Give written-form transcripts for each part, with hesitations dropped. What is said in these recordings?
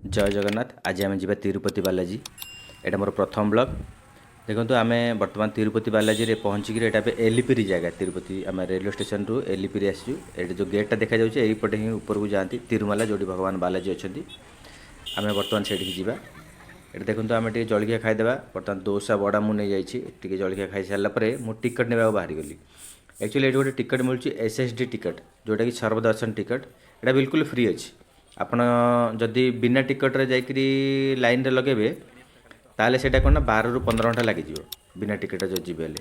ଜୟ ଜଗନ୍ନାଥ। ଆଜି ଆମେ ଯିବା ତିରୁପତି ବାଲାଜୀ। ଏଇଟା ମୋର ପ୍ରଥମ ବ୍ଲଗ୍। ଦେଖନ୍ତୁ, ଆମେ ବର୍ତ୍ତମାନ ତିରୁପତି ବାଲାଜୀରେ ପହଞ୍ଚିକିରି, ଏଇଟା ଏବେ ଏଲିପିରି ଜାଗା। ତିରୁପତି ଆମେ ରେଲୱେ ଷ୍ଟେସନରୁ ଏଲିପିରି ଆସିଛୁ। ଏଇଠି ଯେଉଁ ଗେଟ୍ଟା ଦେଖାଯାଉଛି, ଏଇପଟେ ହିଁ ଉପରକୁ ଯାଆନ୍ତି, ତିରୁମାଲା, ଯେଉଁଠି ଭଗବାନ ବାଲାଜୀ ଅଛନ୍ତି। ଆମେ ବର୍ତ୍ତମାନ ସେଇଠିକି ଯିବା। ଏଠି ଦେଖନ୍ତୁ, ଆମେ ଟିକେ ଜଳଖିଆ ଖାଇଦେବା ବର୍ତ୍ତମାନ। ଦୋସା, ବଡ଼ା ମୁଁ ନେଇଯାଇଛି। ଟିକେ ଜଳଖିଆ ଖାଇସାରିଲା ପରେ ମୁଁ ଟିକେଟ୍ ନେବାକୁ ବାହାରିଗଲି। ଆକ୍ଚୁଆଲି ଏଠି ଗୋଟେ ଟିକେଟ୍ ମିଳୁଛି, ଏସ୍ଏସ୍ଡି ଟିକେଟ୍, ଯେଉଁଟାକି ସର୍ବଦର୍ଶନ ଟିକେଟ୍। ଏଇଟା ବିଲକୁଲ ଫ୍ରି ଅଛି। ଆପଣ ଯଦି ବିନା ଟିକେଟ୍ରେ ଯାଇକରି ଲାଇନ୍ରେ ଲଗାଇବେ, ତାହେଲେ ସେଇଟା କ'ଣ ନା 12ରୁ 15 ଘଣ୍ଟା ଲାଗିଯିବ ବିନା ଟିକେଟ୍ରେ ଯଦି ଯିବେ ହେଲେ।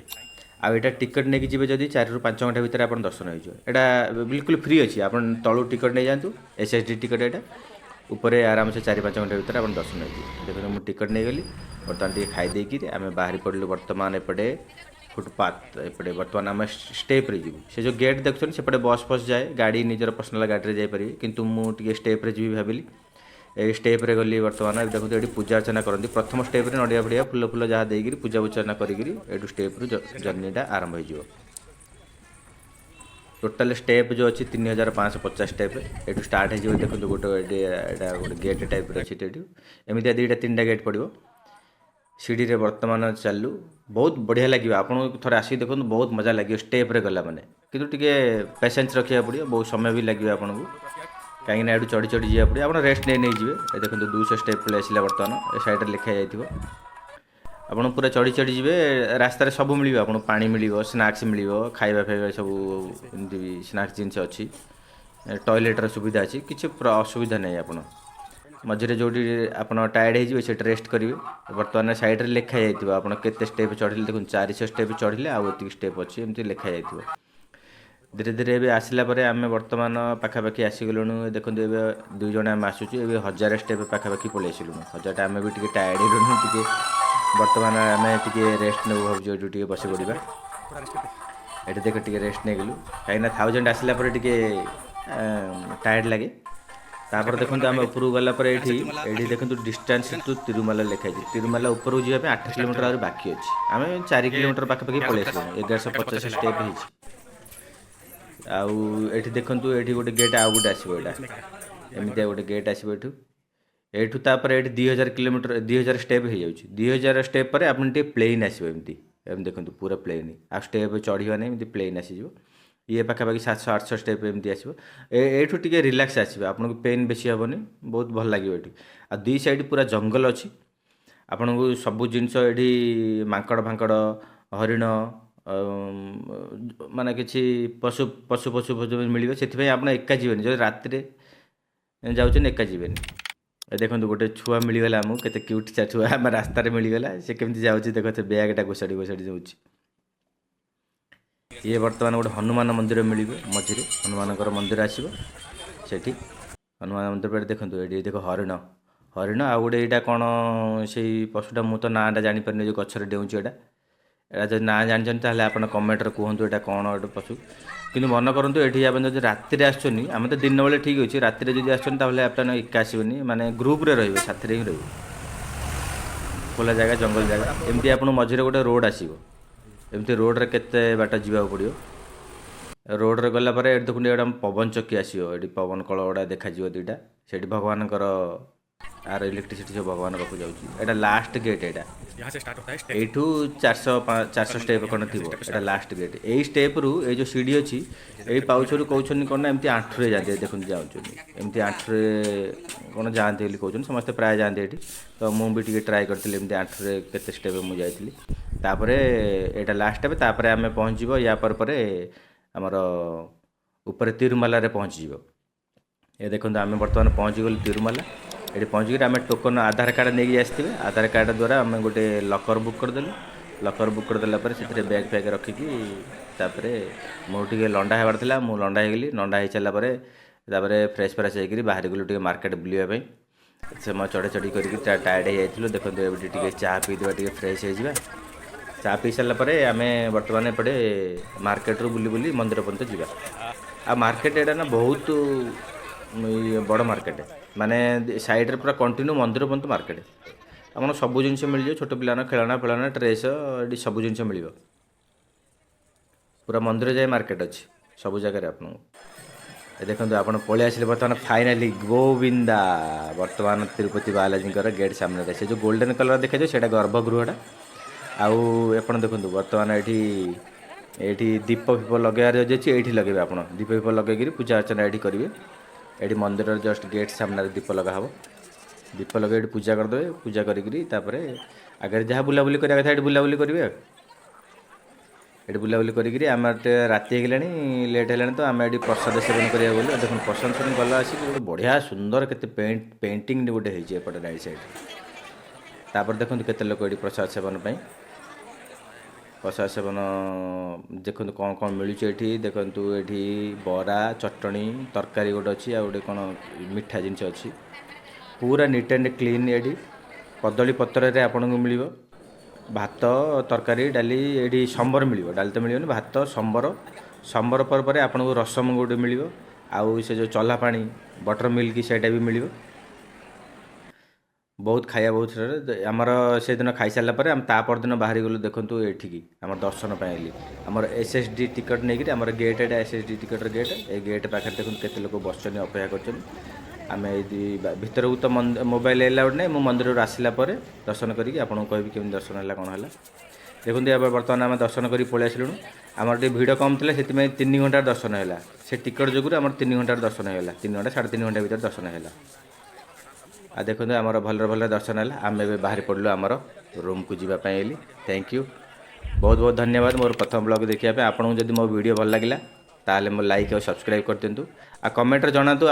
ଆଉ ଏଇଟା ଟିକେଟ୍ ନେଇକି ଯିବେ ଯଦି, 4ରୁ 5 ଘଣ୍ଟା ଭିତରେ ଆପଣ ଦର୍ଶନ ହେଇଯିବ। ଏଇଟା ବିଲକୁଲ ଫ୍ରି ଅଛି। ଆପଣ ତଳୁ ଟିକେଟ୍ ନେଇଯାଆନ୍ତୁ, ଏସ୍ଏସ୍ଡି ଟିକେଟ୍ ଏଇଟା। ଉପରେ ଆରାମସେ 4-5 ଘଣ୍ଟା ଭିତରେ ଆପଣ ଦର୍ଶନ ହେଇଯିବ। ଦେଖନ୍ତୁ, ମୁଁ ଟିକେଟ୍ ନେଇଗଲି। ବର୍ତ୍ତମାନ ଟିକେ ଖାଇ ଦେଇକିରି ଆମେ ବାହାରି ପଡ଼ିଲୁ। ବର୍ତ୍ତମାନ ଏପଟେ ଫୁଟପାଥ୍, ଏପଟେ ବର୍ତ୍ତମାନ ଆମେ ଷ୍ଟେପ୍ରେ ଯିବୁ। ସେ ଯେଉଁ ଗେଟ୍ ଦେଖୁଛନ୍ତି, ସେପଟେ ବସ୍ ଫସ୍ ଯାଏ, ଗାଡ଼ି, ନିଜର ପର୍ସନାଲ୍ ଗାଡ଼ିରେ ଯାଇପାରିବେ। କିନ୍ତୁ ମୁଁ ଟିକେ ଷ୍ଟେପ୍ରେ ଯିବି ଭାବିଲି। ଏଇ ଷ୍ଟେପ୍ରେ ଗଲି ବର୍ତ୍ତମାନ। ଦେଖନ୍ତୁ, ଏଠି ପୂଜା ଅର୍ଚ୍ଚନା କରନ୍ତି। ପ୍ରଥମ ଷ୍ଟେପ୍ରେ ନଡ଼ିଆ ଫଡ଼ିଆ, ଫୁଲ ଫୁଲ ଯାହା ଦେଇକିରି ପୂଜା ଅର୍ଚ୍ଚନା କରିକିରି ଏଇଠୁ ଷ୍ଟେପ୍ରୁ ଜର୍ଣ୍ଣିଟା ଆରମ୍ଭ ହେଇଯିବ। ଟୋଟାଲ ଷ୍ଟେପ୍ ଯେଉଁ ଅଛି, 3550 ଷ୍ଟେପ୍ ଏଠୁ ଷ୍ଟାର୍ଟ ହେଇଯିବ। ଦେଖନ୍ତୁ, ଗୋଟେ ଏଠି ଏଇଟା ଗୋଟେ ଗେଟ୍ ଟାଇପ୍ର ଅଛି। ଏଠି ଏମିତିଆ ଦୁଇଟା ତିନିଟା ଗେଟ୍ ପଡ଼ିବ। ସିଡ଼ିରେ ବର୍ତ୍ତମାନ ଚାଲୁ। ବହୁତ ବଢ଼ିଆ ଲାଗିବ। ଆପଣଙ୍କୁ ଥରେ ଆସିକି ଦେଖନ୍ତୁ, ବହୁତ ମଜା ଲାଗିବ ଷ୍ଟେପ୍ରେ ଗଲା ମାନେ। କିନ୍ତୁ ଟିକେ ପେସେନ୍ସ ରଖିବାକୁ ପଡ଼ିବ, ବହୁତ ସମୟ ବି ଲାଗିବ ଆପଣଙ୍କୁ, କାହିଁକିନା ଏଠୁ ଚଢ଼ି ଚଢ଼ି ଯିବାକୁ ପଡ଼ିବ। ଆପଣ ରେଷ୍ଟ ନେଇ ନେଇଯିବେ। ଏ ଦେଖନ୍ତୁ, 200 ଷ୍ଟେପ୍ ପଳେଇ ଆସିଲା ବର୍ତ୍ତମାନ। ଏ ସାଇଡ଼୍ରେ ଲେଖା ଯାଇଥିବ। ଆପଣ ପୁରା ଚଢ଼ି ଚଢ଼ି ଯିବେ। ରାସ୍ତାରେ ସବୁ ମିଳିବ ଆପଣଙ୍କୁ। ପାଣି ମିଳିବ, ସ୍ନାକ୍ସ ମିଳିବ, ଖାଇବା ଫାଇବା ସବୁ ଏମିତି ବି ସ୍ନାକ୍ସ ଜିନିଷ ଅଛି। ଟଏଲେଟ୍ର ସୁବିଧା ଅଛି। କିଛି ଅସୁବିଧା ନାହିଁ। ଆପଣ ମଝିରେ ଯେଉଁଠି ଆପଣ ଟାୟାର୍ଡ଼ ହେଇଯିବେ, ସେଠି ରେଷ୍ଟ କରିବେ। ବର୍ତ୍ତମାନ ସାଇଡ଼୍ରେ ଲେଖା ଯାଇଥିବ ଆପଣ କେତେ ଷ୍ଟେପ୍ ଚଢ଼ିଲେ। ଦେଖନ୍ତୁ, 400 ଷ୍ଟେପ୍ ଚଢ଼ିଲେ, ଆଉ ଏତିକି ଷ୍ଟେପ୍ ଅଛି, ଏମିତି ଲେଖା ଯାଇଥିବ। ଧୀରେ ଧୀରେ ଏବେ ଆସିଲା ପରେ ଆମେ ବର୍ତ୍ତମାନ ପାଖାପାଖି ଆସିଗଲୁଣୁ। ଦେଖନ୍ତୁ, ଏବେ ଦୁଇ ଜଣ ଆମେ ଆସୁଛୁ। ଏବେ 1000 ଷ୍ଟେପ୍ ପାଖାପାଖି ପଳେଇ ଆସିଲୁଣୁ, 1000ଟା। ଆମେ ବି ଟିକେ ଟାୟାର୍ଡ଼ ହେଇଗଲୁଣୁ ଟିକେ। ବର୍ତ୍ତମାନ ଆମେ ଟିକେ ରେଷ୍ଟ ନେବୁ ଭାବୁଛୁ। ଏଠୁ ଟିକେ ବସି ପଡ଼ିବା। ଏଠି ଦେଖ, ଟିକେ ରେଷ୍ଟ ନେଇଗଲୁ, କାହିଁକିନା 1000 ଆସିଲା ପରେ ଟିକେ ଟାୟାର୍ଡ଼ ଲାଗେ। ତାପରେ ଦେଖନ୍ତୁ, ଆମେ ଉପରକୁ ଗଲା ପରେ ଏଇଠି ଏଇଠି ଦେଖନ୍ତୁ, ଡିଷ୍ଟାନ୍ସ ଟୁ ତିରୁମାଲା ଲେଖା ହେଇଛି। ତିରୁମାଲା ଉପରକୁ ଯିବା ପାଇଁ 8 କିଲୋମିଟର ଆହୁରି ବାକି ଅଛି। ଆମେ 4 କିଲୋମିଟର ପାଖାପାଖି ପଳେଇ ଆସିଲୁଣି। 1150 ଷ୍ଟେପ୍ ହେଇଛି। ଆଉ ଏଠି ଦେଖନ୍ତୁ, ଏଠି ଗୋଟେ ଗେଟ୍ ଆଉ ଗୋଟେ ଆସିବ। ଏଇଟା ଏମିତିଆ ଗୋଟେ ଗେଟ୍ ଆସିବ ଏଠୁ ଏଇଠୁ। ତାପରେ ଏଠି 2000 କିଲୋମିଟର, 2000 ଷ୍ଟେପ୍ ହେଇଯାଉଛି। 2000 ଷ୍ଟେପ୍ ପରେ ଆପଣ ଟିକେ ପ୍ଲେନ୍ ଆସିବ ଏମିତି। ଏମିତି ଦେଖନ୍ତୁ, ପୁରା ପ୍ଲେନ୍, ଆଉ ଷ୍ଟେପ୍ ଚଢ଼ିବା ନାହିଁ, ଏମିତି ପ୍ଲେନ୍ ଆସିଯିବ। ଇଏ ପାଖାପାଖି 700-800 ଷ୍ଟେପ୍ ଏମିତି ଆସିବ। ଏଇଠୁ ଟିକେ ରିଲାକ୍ସ ଆସିବ ଆପଣଙ୍କୁ, ପେନ୍ ବେଶୀ ହେବନି, ବହୁତ ଭଲ ଲାଗିବ ଏଠି। ଆଉ ଦୁଇ ସାଇଡ଼୍ ପୁରା ଜଙ୍ଗଲ ଅଛି। ଆପଣଙ୍କୁ ସବୁ ଜିନିଷ ଏଠି, ମାଙ୍କଡ଼ ଫାଙ୍କଡ଼, ହରିଣ, ମାନେ କିଛି ପଶୁ ପଶୁ ପଶୁ ପଶୁ ମିଳିବେ। ସେଥିପାଇଁ ଆପଣ ଏକା ଯିବେନି। ଯଦି ରାତିରେ ଯାଉଛନ୍ତି, ଏକା ଯିବେନି। ଏ ଦେଖନ୍ତୁ, ଗୋଟେ ଛୁଆ ମିଳିଗଲା ଆମକୁ। କେତେ କ୍ୟୁଟ୍ ଛୁଆ ଆମ ରାସ୍ତାରେ ମିଳିଗଲା। ସେ କେମିତି ଯାଉଛି ଦେଖ, ସେ ବ୍ୟାଗ୍ଟା ଘୋଷାଡ଼ି ଘୋଷାଡ଼ି ଯାଉଛି। ଇଏ ବର୍ତ୍ତମାନ ଗୋଟେ ହନୁମାନ ମନ୍ଦିର ମିଳିବ। ମଝିରେ ହନୁମାନଙ୍କର ମନ୍ଦିର ଆସିବ। ସେଠି ହନୁମାନ ମନ୍ଦିର ପରେ ଦେଖନ୍ତୁ, ଏଠି ଦେଖ, ହରିଣ, ହରିଣ। ଆଉ ଗୋଟେ ଏଇଟା କ'ଣ ସେଇ ପଶୁଟା, ମୁଁ ତ ନାଁଟା ଜାଣିପାରୁନି, ଯେଉଁ ଗଛରେ ଡେଉଁଛି ଏଇଟା। ଏଇଟା ଯଦି ନାଁ ଜାଣିଛନ୍ତି, ତାହେଲେ ଆପଣ କମେଣ୍ଟରେ କୁହନ୍ତୁ ଏଇଟା କ'ଣ ଗୋଟେ ପଶୁ। କିନ୍ତୁ ମନେ କରନ୍ତୁ, ଏଠି ଆପଣ ଯଦି ରାତିରେ ଆସୁଛନ୍ତି, ଆମେ ତ ଦିନ ବେଳେ ଠିକ୍ ଅଛି, ରାତିରେ ଯଦି ଆସୁଛନ୍ତି, ତାହେଲେ ଆପଣ ଏକା ଆସିବେନି, ମାନେ ଗ୍ରୁପରେ ରହିବେ, ସାଥିରେ ହିଁ ରହିବେ। ଖୋଲା ଜାଗା, ଜଙ୍ଗଲ ଜାଗା। ଏମିତି ଆପଣଙ୍କୁ ମଝିରେ ଗୋଟେ ରୋଡ଼ ଆସିବ। ଏମିତି ରୋଡ଼ରେ କେତେ ବାଟ ଯିବାକୁ ପଡ଼ିବ। ରୋଡ଼ରେ ଗଲା ପରେ ଏଠି ଦେଖନ୍ତୁ, ଏଇଟା ପବନ ଚକି ଆସିବ। ଏଠି ପବନ କଳ ଗୁଡ଼ା ଦେଖାଯିବ ଦୁଇଟା। ସେଠି ଭଗବାନଙ୍କର ଆର ଇଲେକ୍ଟ୍ରିସିଟି ସବୁ ଭଗବାନ ପାଖକୁ ଯାଉଛି। ଏଇଟା ଲାଷ୍ଟ ଗେଟ୍ ଏଇଟା। यहाँ से स्टार्ट होता है स्टेप। ଏଇଠୁ 400 ଷ୍ଟେପ୍ କ'ଣ ଥିବ। ଏଇଟା ଲାଷ୍ଟ ଗେଟ୍। ଏଇ ଷ୍ଟେପ୍ରୁ, ଏଇ ଯେଉଁ ସିଡ଼ି ଅଛି, ଏଇ ପାଉଛରୁ କହୁଛନ୍ତି କ'ଣ ନା ଏମିତି ଆଣ୍ଠୁରେ ଯାଆନ୍ତି। ଦେଖନ୍ତୁ, ଯାଉଛନ୍ତି ଏମିତି ଆଣ୍ଠୁରେ କ'ଣ ଯାଆନ୍ତି ବୋଲି କହୁଛନ୍ତି। ସମସ୍ତେ ପ୍ରାୟ ଯାଆନ୍ତି ଏଠି। ତ ମୁଁ ବି ଟିକେ ଟ୍ରାଏ କରିଥିଲି, ଏମିତି ଆଣ୍ଠୁରେ କେତେ ଷ୍ଟେପ୍ ମୁଁ ଯାଇଥିଲି। ତାପରେ ଏଇଟା ଲାଷ୍ଟ ଷ୍ଟେପ୍। ତାପରେ ଆମେ ପହଞ୍ଚିବ, ୟା ପରେ ପରେ ଆମର ଉପରେ ତିରୁମାଲାରେ ପହଞ୍ଚିଯିବ। ଏ ଦେଖନ୍ତୁ, ଆମେ ବର୍ତ୍ତମାନ ପହଞ୍ଚିଗଲୁ ତିରୁମାଲା। ଏଠି ପହଞ୍ଚିକିରି ଆମେ ଟୋକନ୍, ଆଧାର କାର୍ଡ଼ ନେଇକି ଆସିଥିବେ। ଆଧାର କାର୍ଡ଼ ଦ୍ୱାରା ଆମେ ଗୋଟେ ଲକର୍ ବୁକ୍ କରିଦେଲୁ। ଲକର୍ ବୁକ୍ କରିଦେଲା ପରେ ସେଥିରେ ବ୍ୟାଗ୍ ଫ୍ୟାଗ୍ ରଖିକି, ତାପରେ ମୋର ଟିକେ ଲଣ୍ଡା ହେବାର ଥିଲା, ମୁଁ ଲଣ୍ଡା ହେଇଗଲି। ଲଣ୍ଡା ହେଇସାରିଲା ପରେ ତାପରେ ଫ୍ରେଶ୍ ଫ୍ରେଶ୍ ହେଇକିରି ବାହାରିଗଲୁ ଟିକେ ମାର୍କେଟ ବୁଲିବା ପାଇଁ। ସମୟ ଚଢ଼ା ଚଢ଼ି କରିକି ଟାୟାର୍ଡ଼ ହେଇଯାଇଥିଲୁ। ଦେଖନ୍ତୁ, ଏଠି ଟିକେ ଚା ପିଇଦେବା, ଟିକେ ଫ୍ରେଶ୍ ହେଇଯିବା। ଚା ପିଇ ସାରିଲା ପରେ ଆମେ ବର୍ତ୍ତମାନ ଏପଟେ ମାର୍କେଟରୁ ବୁଲି ବୁଲି ମନ୍ଦିର ପର୍ଯ୍ୟନ୍ତ ଯିବା। ଆଉ ମାର୍କେଟ ଏଇଟା ନା ବହୁତ ଇଏ ବଡ଼ ମାର୍କେଟ, ମାନେ ସାଇଡ଼ରେ ପୁରା କଣ୍ଟିନ୍ୟୁ ମନ୍ଦିର ପର୍ଯ୍ୟନ୍ତ ମାର୍କେଟ। ଆପଣ ସବୁ ଜିନିଷ ମିଳିଯିବ। ଛୋଟ ପିଲାଙ୍କ ଖେଳଣା ଫେଳଣା, ଡ୍ରେସ୍, ଏଠି ସବୁ ଜିନିଷ ମିଳିବ। ପୁରା ମନ୍ଦିର ଯାଏ ମାର୍କେଟ ଅଛି ସବୁ ଜାଗାରେ ଆପଣଙ୍କୁ। ଏ ଦେଖନ୍ତୁ, ଆପଣ ପଳେଇ ଆସିଲେ ବର୍ତ୍ତମାନ ଫାଇନାଲି ଗୋବିନ୍ଦା। ବର୍ତ୍ତମାନ ତିରୁପତି ବାଲାଜୀଙ୍କର ଗେଟ୍ ସାମ୍ନାରେ ସେ ଯେଉଁ ଗୋଲ୍ଡେନ୍ କଲର୍ ଦେଖାଯାଉ, ସେଇଟା ଗର୍ଭଗୃହଟା। ଆଉ ଆପଣ ଦେଖନ୍ତୁ, ବର୍ତ୍ତମାନ ଏଇଠି ଦୀପ ଫିପ ଲଗାଇବାର ଯଦି ଅଛି, ଏଇଠି ଲଗାଇବେ ଆପଣ। ଦୀପ ଫିପ ଲଗେଇକିରି ପୂଜା ଅର୍ଚ୍ଚନା ଏଇଠି କରିବେ। ଏଇଠି ମନ୍ଦିରର ଜଷ୍ଟ ଗେଟ୍ ସାମ୍ନାରେ ଦୀପ ଲଗା ହେବ। ଦୀପ ଲଗାଇ ଏଠି ପୂଜା କରିଦେବେ। ପୂଜା କରିକିରି ତାପରେ ଆଗରେ ଯାହା ବୁଲାବୁଲି କରିବା କଥା, ଏଠି ବୁଲାବୁଲି କରିବେ। ଆଉ ଏଠି ବୁଲାବୁଲି କରିକିରି ଆମର ଟିକେ ରାତି ହେଇଗଲାଣି, ଲେଟ୍ ହେଲାଣି, ତ ଆମେ ଏଠି ପ୍ରସାଦ ସେବନ କରିବାକୁ ଗଲୁ। ଦେଖନ୍ତୁ, ପ୍ରସାଦ ସେବନ ଗଲା ଆସିକି ଗୋଟେ ବଢ଼ିଆ ସୁନ୍ଦର କେତେ ପେଣ୍ଟିଂ ଗୋଟେ ହେଇଛି ଏପଟେ ରାଇଟ୍ ସାଇଡ଼୍। ତାପରେ ଦେଖନ୍ତୁ କେତେ ଲୋକ ଏଠି ପ୍ରସାଦ ସେବନ ପାଇଁ। ପ୍ରସାଦ ସେବନ ଦେଖନ୍ତୁ କ'ଣ କ'ଣ ମିଳୁଛି ଏଠି। ଦେଖନ୍ତୁ, ଏଠି ବରା, ଚଟଣି, ତରକାରୀ ଗୋଟେ ଅଛି, ଆଉ ଗୋଟେ କ'ଣ ମିଠା ଜିନିଷ ଅଛି। ପୁରା ନିଟ୍ ଆଣ୍ଡ କ୍ଲିନ୍। ଏଠି କଦଳୀ ପତ୍ରରେ ଆପଣଙ୍କୁ ମିଳିବ ଭାତ, ତରକାରୀ, ଡାଲି। ଏଠି ସମ୍ବର ମିଳିବ, ଡାଲି ତ ମିଳିବନି, ଭାତ, ସମ୍ବର। ସମ୍ବର ପରେ ପରେ ଆପଣଙ୍କୁ ରସମ ଗୋଟେ ମିଳିବ। ଆଉ ସେ ଯେଉଁ ଚଲା ପାଣି, ବଟର ମିଲ୍କ, ସେଇଟା ବି ମିଳିବ। ବହୁତ ଖାଇବା ବହୁତ। ଆମର ସେଦିନ ଖାଇସାରିଲା ପରେ ଆମେ ତା ପରଦିନ ବାହାରି ଗଲୁ। ଦେଖନ୍ତୁ, ଏଠିକି ଆମର ଦର୍ଶନ ପାଇଁ ଆଇଲି। ଆମର ଏସ୍ଏସ୍ଡି ଟିକେଟ୍ ନେଇକିରି ଆମର ଗେଟ୍, ଏଇଟା ଏସ୍ଏସ୍ଡି ଟିକେଟ୍ର ଗେଟ୍। ଏ ଗେଟ୍ ପାଖରେ ଦେଖନ୍ତୁ କେତେ ଲୋକ ବସିଛନ୍ତି, ଅପେକ୍ଷା କରିଛନ୍ତି। ଆମେ ଏଇଠି ଭିତରକୁ ତ ମୋବାଇଲ ଏଲାଉଡ଼ ନାହିଁ। ମୁଁ ମନ୍ଦିରରୁ ଆସିଲା ପରେ ଦର୍ଶନ କରିକି ଆପଣଙ୍କୁ କହିବି କେମିତି ଦର୍ଶନ ହେଲା, କ'ଣ ହେଲା। ଦେଖନ୍ତୁ, ଏବେ ବର୍ତ୍ତମାନ ଆମେ ଦର୍ଶନ କରି ପଳେଇ ଆସିଲୁଣୁ। ଆମର ଟିକେ ଭିଡ଼ କମ୍ ଥିଲା, ସେଥିପାଇଁ 3 ଘଣ୍ଟାର ଦର୍ଶନ ହେଲା। ସେ ଟିକେଟ୍ ଯୋଗୁରୁ ଆମର 3 ଘଣ୍ଟାର ଦର୍ଶନ ହେଇଗଲା। 3 ଘଣ୍ଟା, 3.5 ଘଣ୍ଟା ଭିତରେ ଦର୍ଶନ ହେଲା। ଆଉ ଦେଖନ୍ତୁ, ଆମର ଭଲରେ ଭଲରେ ଦର୍ଶନ ହେଲା। ଆମେ ଏବେ ବାହାରି ପଡ଼ିଲୁ ଆମର ରୁମ୍କୁ ଯିବା ପାଇଁ ଏଲି। Thank you, ବହୁତ ବହୁତ ଧନ୍ୟବାଦ ମୋର ପ୍ରଥମ ବ୍ଲଗ୍ ଦେଖିବା ପାଇଁ। ଆପଣଙ୍କୁ ଯଦି ମୋ ଭିଡ଼ିଓ ଭଲ ଲାଗିଲା, ତାହେଲେ ମୋ ଲାଇକ୍ ଆଉ ସବସ୍କ୍ରାଇବ୍ କରିଦିଅନ୍ତୁ। ଆଉ କମେଣ୍ଟରେ ଜଣାନ୍ତୁ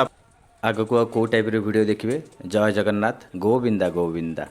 ଆଗକୁ ଆଉ କେଉଁ ଟାଇପ୍ର ଭିଡ଼ିଓ ଦେଖିବେ। ଜୟ ଜଗନ୍ନାଥ, ଗୋବିନ୍ଦା ଗୋବିନ୍ଦା।